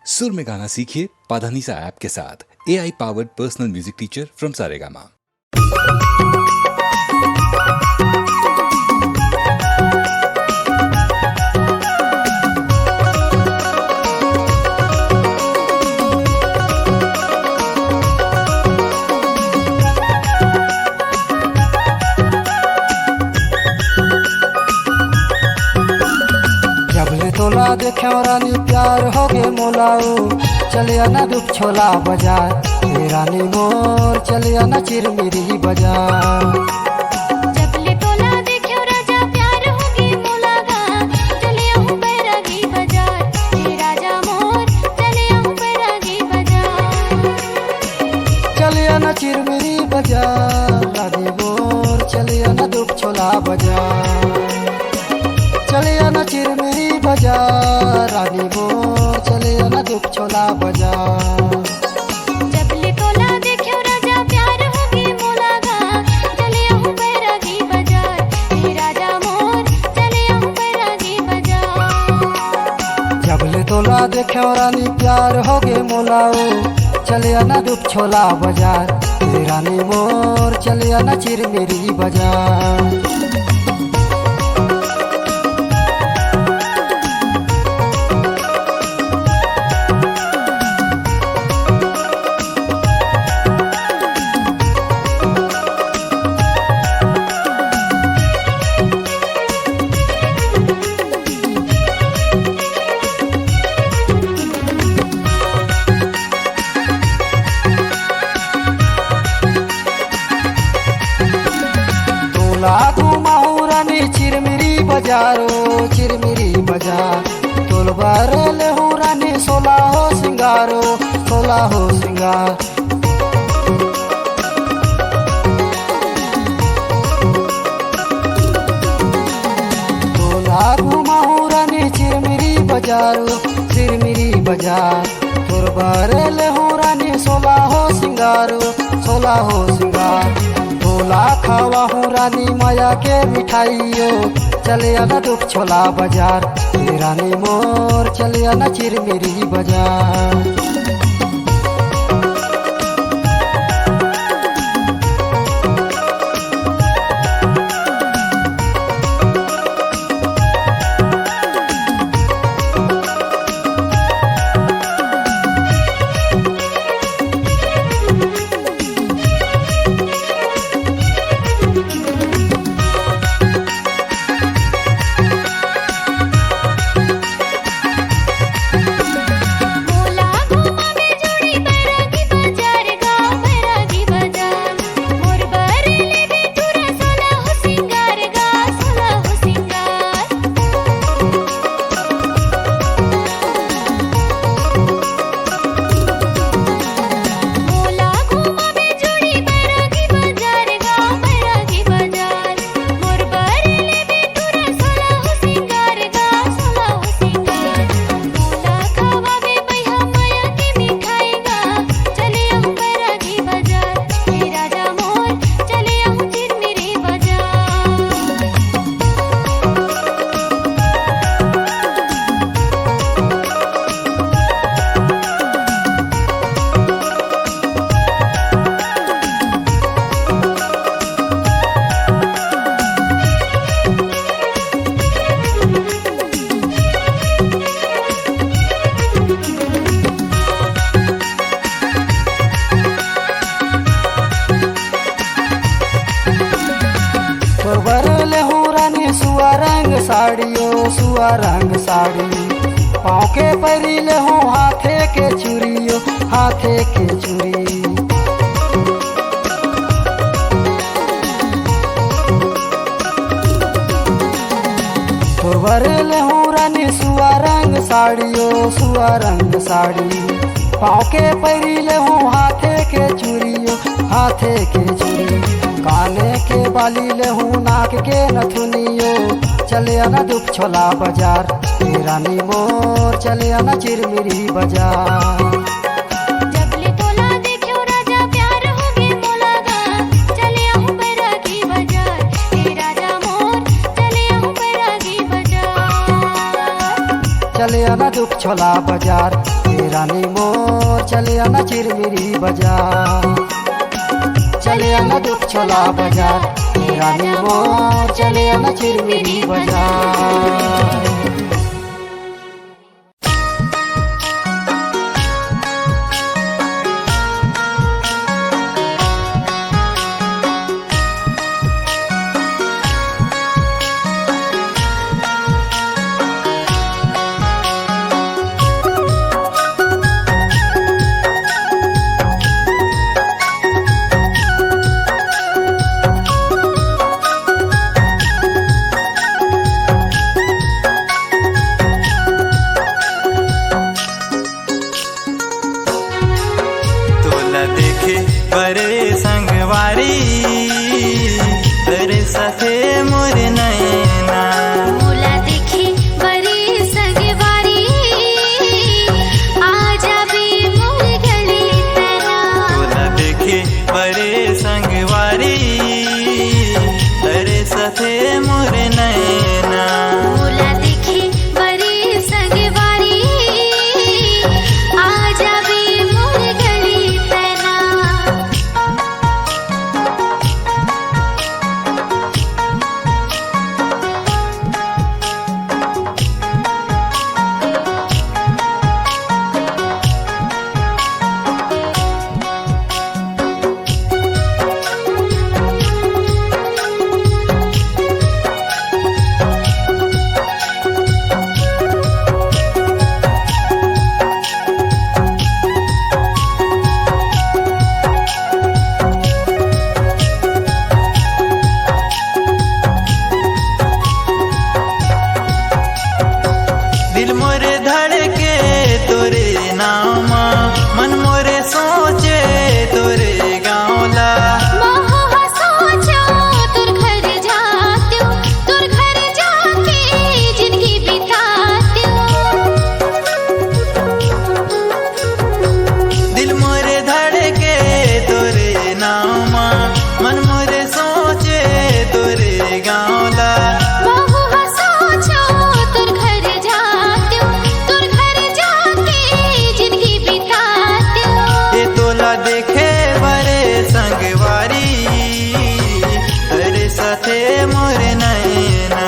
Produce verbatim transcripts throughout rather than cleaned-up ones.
सुर में गाना सीखिए पाधानीसा ऐप के साथ। A I powered personal music teacher from Saregama. जब ले तोला देखेंव रानी, प्यार होगे मोला ओ, चले आना दुख छोला बजार। ए रानी मोर, चले आना चिरमिरी बजार। जब ले तोला देखेंव राजा, प्यार होगे मोला गा, चले आहूं बैरागी बजार। ए राजा मोर, चले आहूं बैरागी बजार। चले आना चिरमिरी बजार, रानी मोर, चले आना दुख छोला बजार। चले आना चिरमिरी बजार, रानी मोर, चले आना दुख छोला बजार। जब ले तोला देखेंव राजा, प्यार होगे मोला गा, चले आहूं बैरागी बजार। ए राजा मोर, चले आहूं बैरागी बजार। जब ले तोला देखेंव रानी, प्यार होगे मोला ओ, चले आना दुख छोला बजार। ए रानी मोर, चले आना चिरमिरी बजार। तोला घुमाहूं रानी चिरमिरी बजार ओ, चिरमिरी बजार। तोर बर लेहूं रानी सोला हो सिंगार ओ, सोला हो सिंगार। तोला घुमाहूं रानी चिरमिरी बजार ओ, चिरमिरी बजार। तोर बर लेहूं रानी सोला हो सिंगार ओ, सोला हो सिंगार। तोला खवाहूं रानी मया के मिठाई ओ, चले आना दुख छोला बजार। ए रानी मोर, चले आना चिरमिरी बजार। मोला घुमाबे जोड़ी बैरागी बजार गा, बैरागी बजार। मोर बर लेबे टूरा सोला हो सिंगार गा, सोला हो सिंगार। मोला घुमाबे जोड़ी बैरागी बजार गा, बैरागी बजार। मोर बर लेबे टूरा सोला हो सिंगार गा, सोला हो सिंगार। मोला खवाबे बइहा मया के मिठाई गा, चले आहूं बैरागी बजार। ए राजा मोर, चले आहूं चिरमिरी बजार। तोर बर लेहूं रानी सुआ रंग साड़ी ओ, सुआ रंग साड़ी। पाँव के पैरी लेहूं हाथे के चूड़ी ओ, हाथे के चूड़ी। तोर बर लेहूं रानी सुआ रंग साड़ी ओ, सुआ रंग साड़ी। पाँव के पैरी लेहूं हाथे के चूड़ी ओ, हाथे के चूड़ी। काने के बाली लेहूं नाक के नथुनी ओ, चले आना दुख छोला बजार। ए रानी मोर, चले आना चिरमिरी बजार। जब ले तोला देखेंव राजा, प्यार होगे मोला गा, चले आहूं बैरागी बजार। ए राजा मोर, चले आहूं बैरागी बजार। चले आना दुख छोला बजार। ए रानी मोर चले आना चिरमिरी बजार, चले आना दुख छोला बजार। ए रानी मोर चले आना चिरमिरी बजार। तोला देखे बरे संगवारी, बरे सथे मोर नैना। मोला देखे बरे संगवारी, आ जाबे मोर गली तेना। तोला देखे बरे संगवारी, बरे सथे मोर नैना। मोला देखे बरे संगवारी, आ जाबे मोर गली तेना। दिल मोरे धड़के तोरे नाम, मन मोरे सोचे तोरे गाँव ला। महू ह सोचो तोर घर जात्यो, तोर घर जाके जिनगी बितात्यो। दिल मोरे धड़के तोरे नाम, मन मोरे सोचे तोरे गाँव ला। महू ह सोचो तोर घर जात्यो, तोर घर जाके जिनगी बितात्यो। ए तोला देखे बरे संगवारी, तोरे साथे मोर नैना।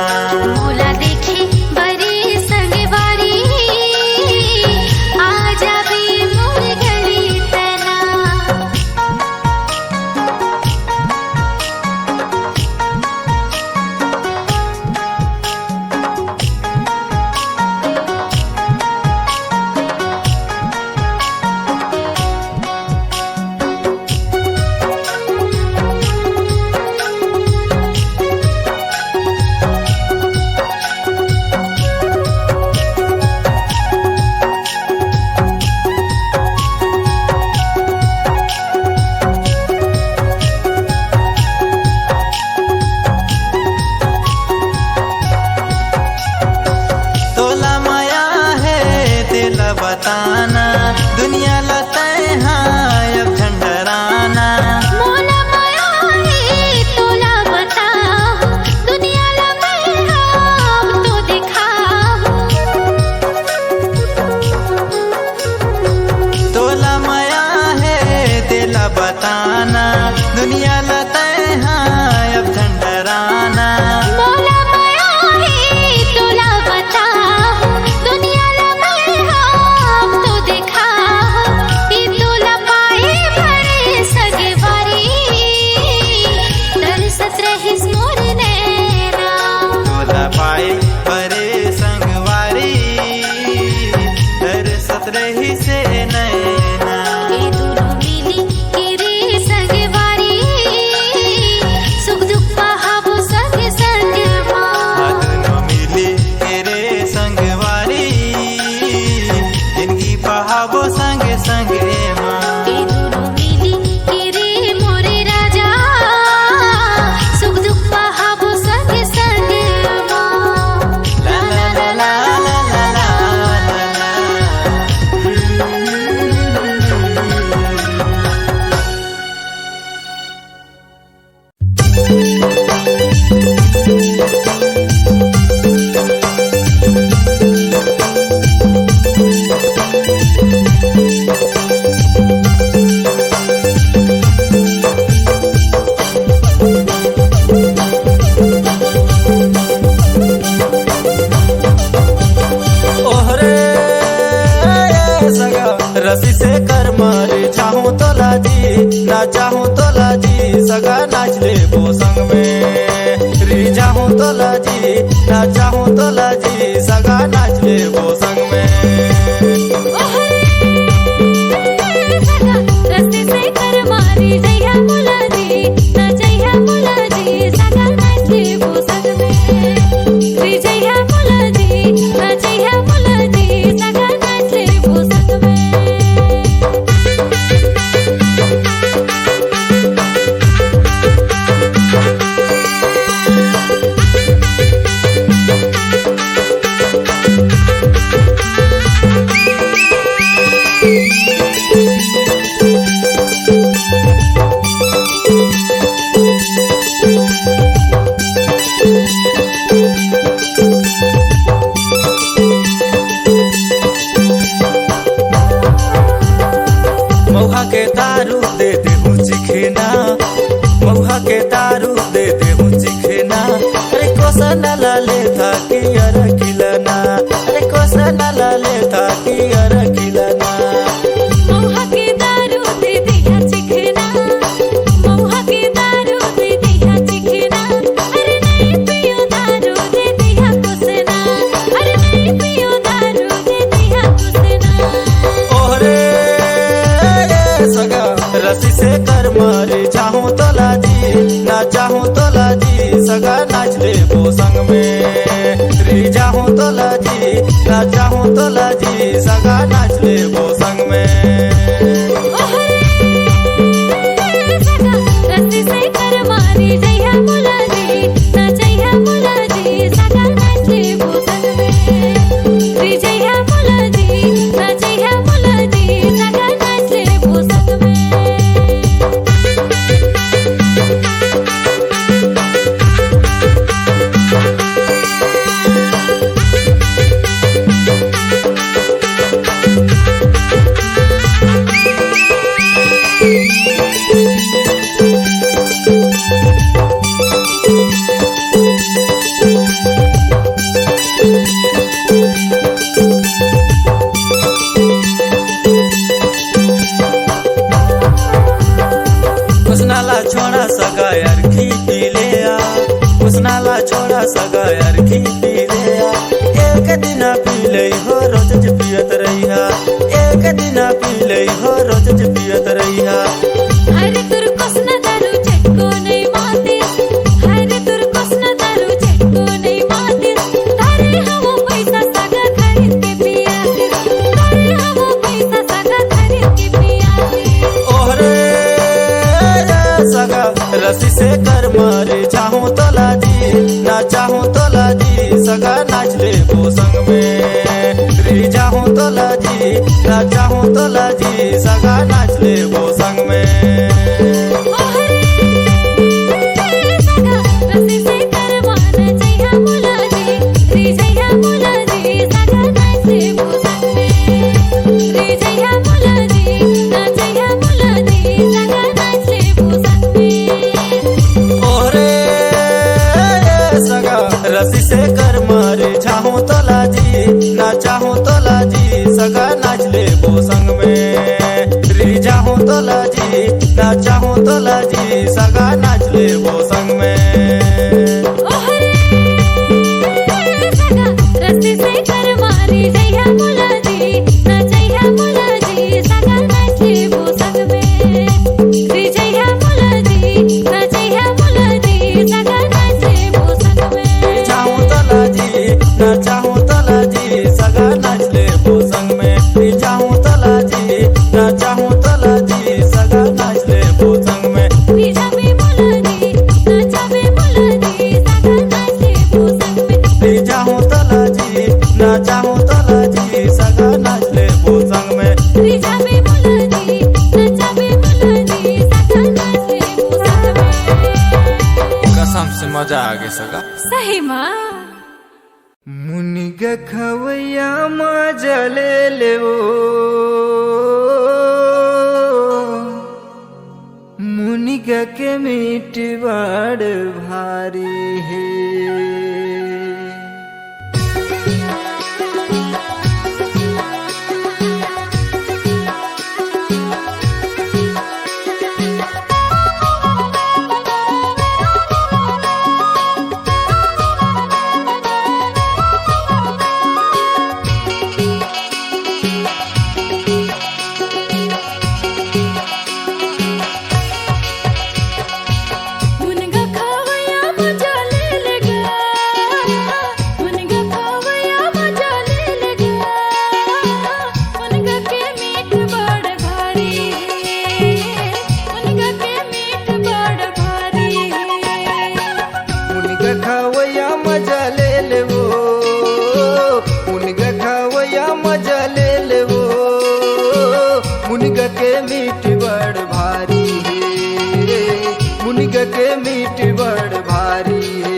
मोला देखे बरे संगवारी, आ जाबे मोर गली तेना। तोला मया हे तेला बताना, दुनिया ला तैं हा अब झंडराना। मोला मया हे तोला बताहूँ, दुनिया ला मैं हा अब तो दिखाहूँ। तोला मया हे तेला बताना, दुनिया ला तैं हा अब झंडराना। मोला मया हे तोला बताहूँ, दुनिया ला मैं हा अब तो दिखाहूँ। ए तोला पाए बरे संगवारी, तरसत रहिस मोर नैना। तोला पाए बरे संगवारी, तरसत रहिस नैना। ए दुनो मिली के रे संगवारी, सुख दुख पहाबो संग संग मा। आ दुनो मिली के रे संगवारी, जिनगी पहाबो संग संग मा। ए दुनो मिली के रे मोरे राजा, सुख दुख पहाबो संग संग मा। ला ला ला ला। रस्सी से कर मारी चाहूं तोला जी, ना चाहूं तोला जी, सगा नाच लेबो संग में। री चाहूं तोला जी, ना चाहूं तोला जी, सगा नाच लेबो संग में। ओहरे सगा रस्सी से कर मारी जइहा मोला जी, ना जइहा मोला जी, सगा नाच लेबो संग में। री जइहा मोला जी, ना जइहा मोला जी, सगा नाच लेबो संग में। मउहा के दारू दे देहूं चिखेना, मउहा के दारू दे देहूं चिखेना। अरे कोसना ला लेथा कि अरखिलना, अरे कोसना ला लेथा कि अरखिलना। मउहा के दारू दे देहा चिखेना, मउहा के दारू दे देहा चिखेना। अरे नहीं पियो दारू दे देहा कोसना, अरे नहीं पियो दारू दे देहा कोसना। ओहरे सगा रस्सी से कर मारी चाहूं तोला जी, ना चाहूं तोला जी, सगा नाच लेबो संग में। री चाहूं तोला जी, ना चाहूं तोला जी, सगा नाच लेबो संग में। ओहरे सगा रस्सी से कर मारी जइहा मोला जी, ना जइहा मोला जी, सगा नाच लेबो संग में। री जइहा मोला जी, ना जइहा मोला जी, सगा नाच लेबो संग में। कोसना ला छोड़ा सगा अरखी पी ले आ, कोसना ला छोड़ा सगा अरखी पी ले आ। एक दिन पी ले हो रोज जे पियत रहिहा, एक दिन पी ले हो रोज जे पियत रहिहा। अरे तोर कोसना दारू चटको नहीं माते, अरे तोर कोसना दारू चटको नहीं माते। धरे हवं पैसा सगा खरीद के पिया दे, धरे हवं पैसा सगा खरीद के पिया दे। ओहरे सगा रस्सी से कर मारी चाहूं तोला जी, ना चाहूं तोला जी, सगा नाच लेबो संग में। री चाहूं तोला जी, ना चाहूं तोला जी, सगा नाच लेबो संग में। ओहरे सगा रस्सी से कर मारी जइहा मोला जी, री जइहा मोला जी, सगा नाच लेबो संग में। री जइहा मोला जी, ना जइहा मोला जी, सगा नाच लेबो संग में। ओहरे सगा रस्सी से कर मारी चाहूं तोला जी, ना चाहूं तोला जी, सगा नाच लेबो संग में। री चाहूं तोला जी, ना चाहूं तोला जी, सगा नाच लेबो संग में। ओहरे सगा रस्सी से कर मारी जइहा मोला जी, ना जइहा मोला जी, सगा नाच लेबो संग में। री जइहा मोला जी, ना जइहा मोला जी, सगा नाच लेबो संग में। जाऊं तोला जी, ना चाहूं तोला जी, सगा नाच लेबो संग में। जाऊं तोला जी, ना चाहूं तोला जी, सगा नाच लेबो संग में। री जाबे मोला जी, ना जाबे मोला जी, सगा नाच लेबो संग में। री जाऊं तोला जी, ना चाहूं तोला जी, सगा नाच लेबो संग में। री जाबे मोला जी, ना जाबे मोला जी, सगा नाच लेबो संग में। कसम से मजा आ गया सगा। सही माँ। मुनिगा खवैया मजा ले लेवो, मुनिगा के मीठ बाड़ भारी हे। मीठ बड़ भारी हे, मुनगा के मीठ बड़ भारी हे।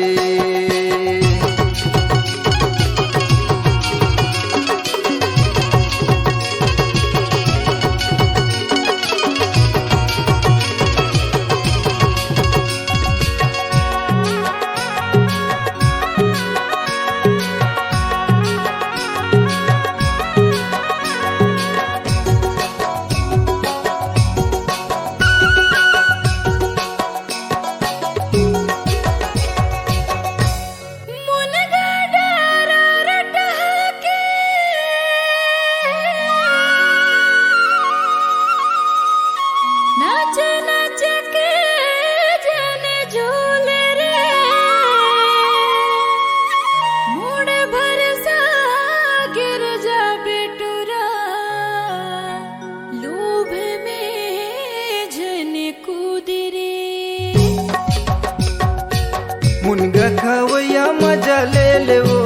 मुनगा खवैया मजा ले ले वो,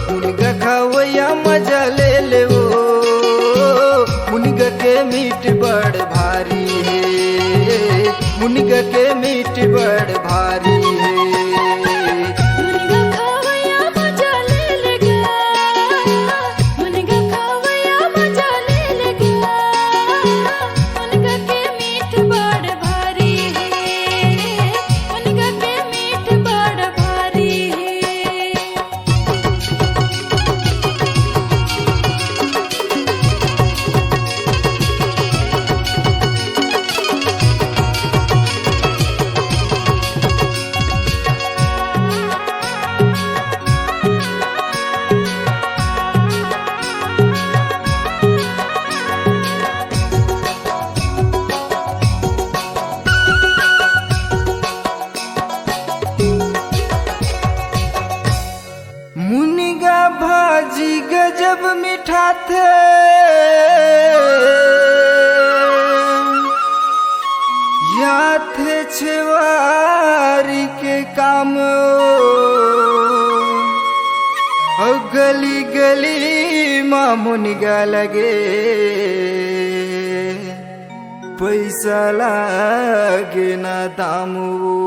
मुनगा खवैया मजा ले ले वो। मुनगा के मीठ बड़ भारी हे, मुनगा के मीठ बड़ भारी हे। मुनगा भाजी गजब मिठाथे, याथे छेवारी के काम। अउ गली गली मा मुनगा लगे, पैसा लागे ना दाम वो।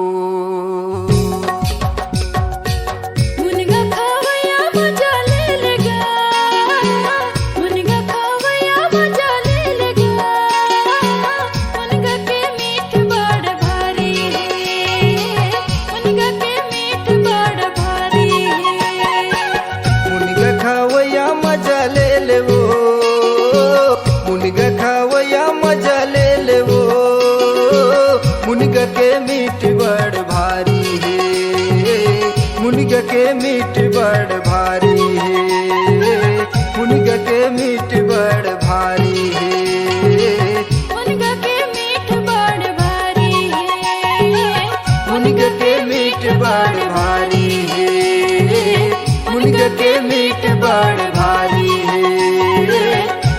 मुनगा खवैया मजा ले लेगा, मुनगा खवैया मजा ले लेगा। मुनगा के मीठ बड़ भारी हे, मुनगा के मीठ बड़ भारी हे। मुनगा खवैया मजा ले ले वो, मुनगा खवैया मजा ले ले वो। मुनगा के मीठ बड़ भारी हे, मुनगा के मीठ बड़ भारी हे, मुनगा के मीठ बड़ भारी हे। मुनगा के मीठ बड़ भारी हे, मुनगा के मीठ बड़ भारी हे, मुनगा के मीठ बड़ भारी हे,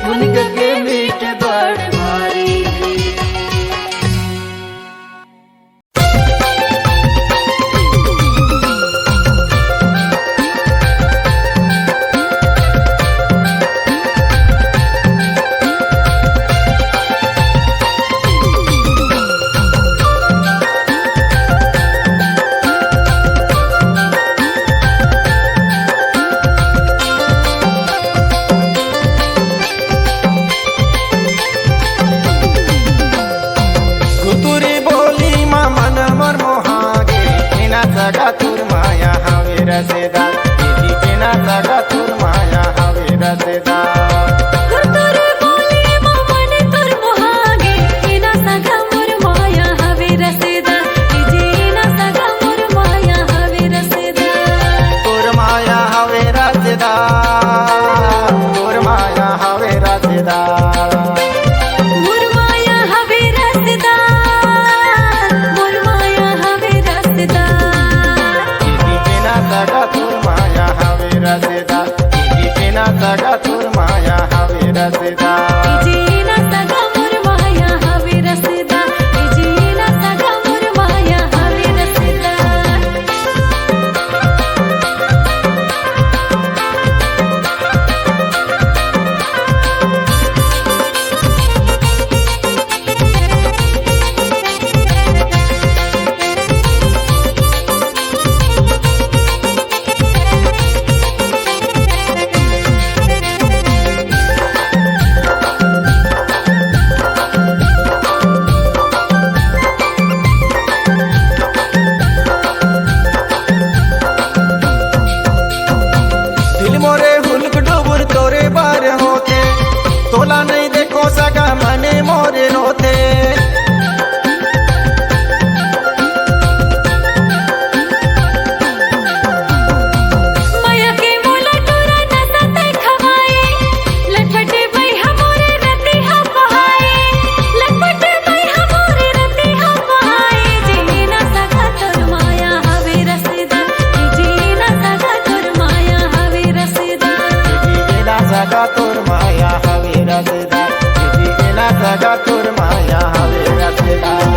मुनगा के मीठ बड़ भारी हे। कुतुरी बोली मा मन मोर मोहागे, एना सगा तोर माया हवे रसेदार, एही एना सगा तोर माया हवे रसेदार। कुतुरी बोली मा मन तोर मोहागे, एना सगा मोर माया हवे रसेदार, एजी एना सगा मोर माया हवे रसेदार। तोर माया हवे रसेदार, तोर माया हवे रसेदार। मोर माया हवे रसेदार, मोर माया हवे रसेदार। एजी एना सगा तोर माया हवे रसेदार, एजी एना सगा तोर माया हवे रसेदार। एजी एना सगा मोर माया हवे रसेदार, एजी एना सगा मोर माया हवे रसेदार। ला नहीं देखो सगा मने मोरे रोथे। मया के मोला टोरा नसा ते खवाए, लटपटे बई हमोरे रति हा पहाए, लटपटे बई हमोरे रति हा पहाए, जीना सका तोर माया हवे रसदार, जीना सका तोर माया हवे रसदार। जीना सका तोर माया हवे रसदार, जीना सका तोर माया हवे रसदार।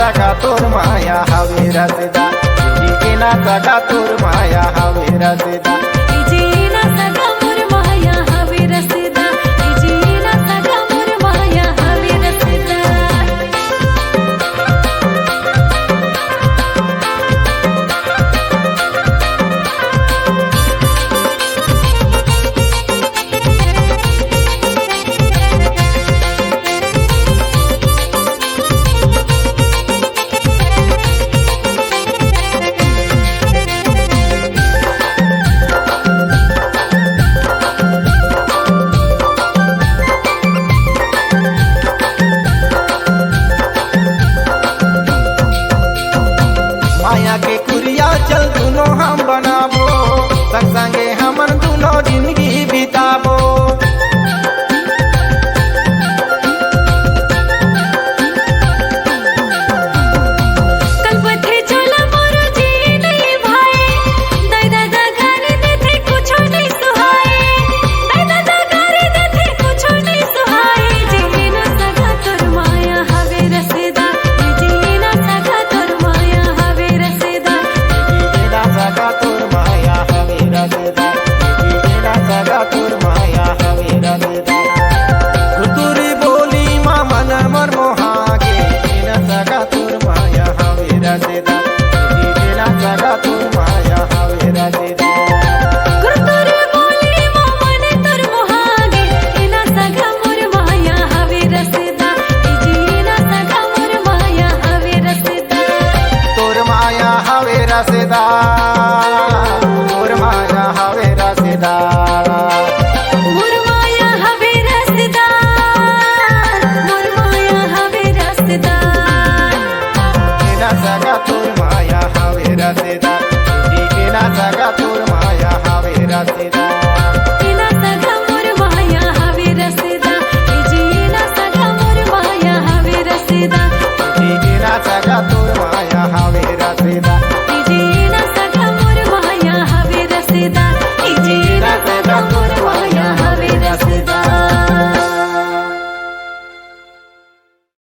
सगा तोर माया हवे रसदा, जीना सगा तोर माया हवे रसदा। जीना सगा मोर माया हवे रसदा, जीना सगा मोर माया हवे रसदा। माया के कुरिया चल दुनो हम बनाबो, संग संगे हमन दुनो जिंदगी बिताबो। कलपथे चला मोरो जी नहीं भाई, दाई दादा गारी देथे कुछो नहीं सुहाए, दाई दादा गारी देथे कुछो नहीं सुहाए। जीना सगा तोर माया हवे रसदा, जीना सगा तोर माया हवे रसदा। जीना सगा तोर माया हवे रसदा, जीना सगा तोर माया हवे रसदा। तुतुरी बोली मा मन मोर मोहागे, जीना सगा तोर माया हवे रसदा, जीना सगा तोर माया